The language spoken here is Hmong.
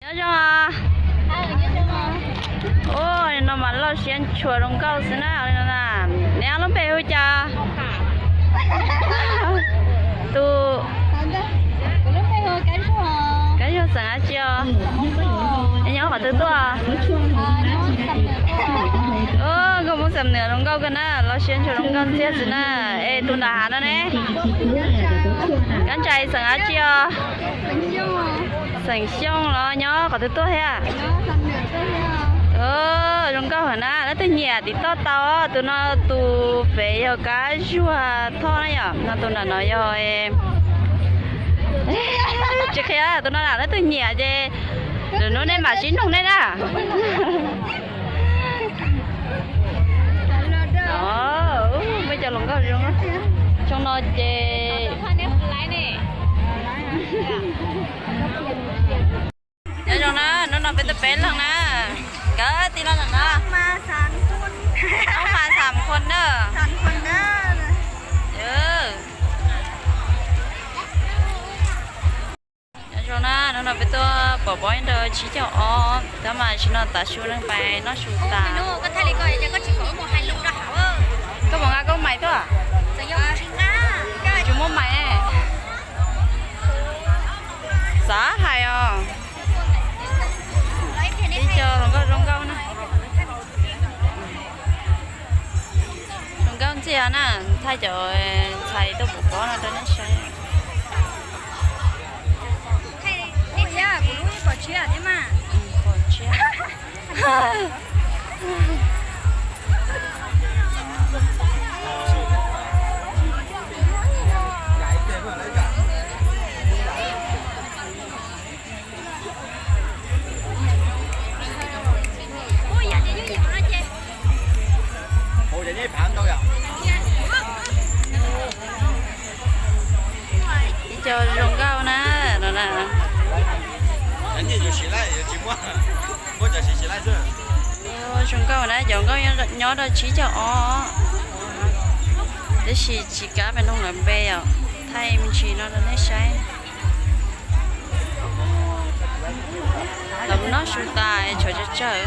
Nyob zoo. Ua no mas loj siab ntshua zoo nkauj xwb na. Neb ob lub npe hu cas? Tus Kab Zuag xeem dab tsi os? Nyob qhov twg tuaj? Nkauj Hmoob Xam Nwm zoo nkauj kawg na, loj siab ntshua zoo nkauj ntxiag xwb na. Es tus nram hav no ne? Kab Ntsais xeem dab tsi os? Xeem Xyooj los nyob qhov twg tuaj thiab? Zoo nkauj heev na, leej twg nyiam tim toj tau. Tus no tus pem yog Kab Zuag Thoj na yom, no tus nram no yog, tsis qhia tus no na, leej twg nyiam ces lwm hnub nej mam sib nug nej na. Muaj cov hluas nkauj zoo. Xyoo no ces nyob zoo na, hnub no peb tuaj peb leeg na. Nkawd tij laug ntawm no, Ob Mas Xam Khuam na. Nyob zoo na, hnub no peb tuaj pom pob nrau tsib caug ob, tab mas tam sim no tav su neeg pais noj su tas. Koj puas nqa koj mais tuaj? Tsis muaj mais. Xav hais os. Ib co hluas nkauj zoo nkauj na. Zoo nkauj ntxiag na, thaij cov ntxhais tuaj pov pob no rau nej saib. Ib co zoo nkauj na, no na. Zoo nkauj na, cov nkauj nyob rau tsib caug ob, tab sis tsis kam peb nug lawv npe os, thaij me ntsis no rau nej saib. Lawv noj su tas tshav tsawg tsawg.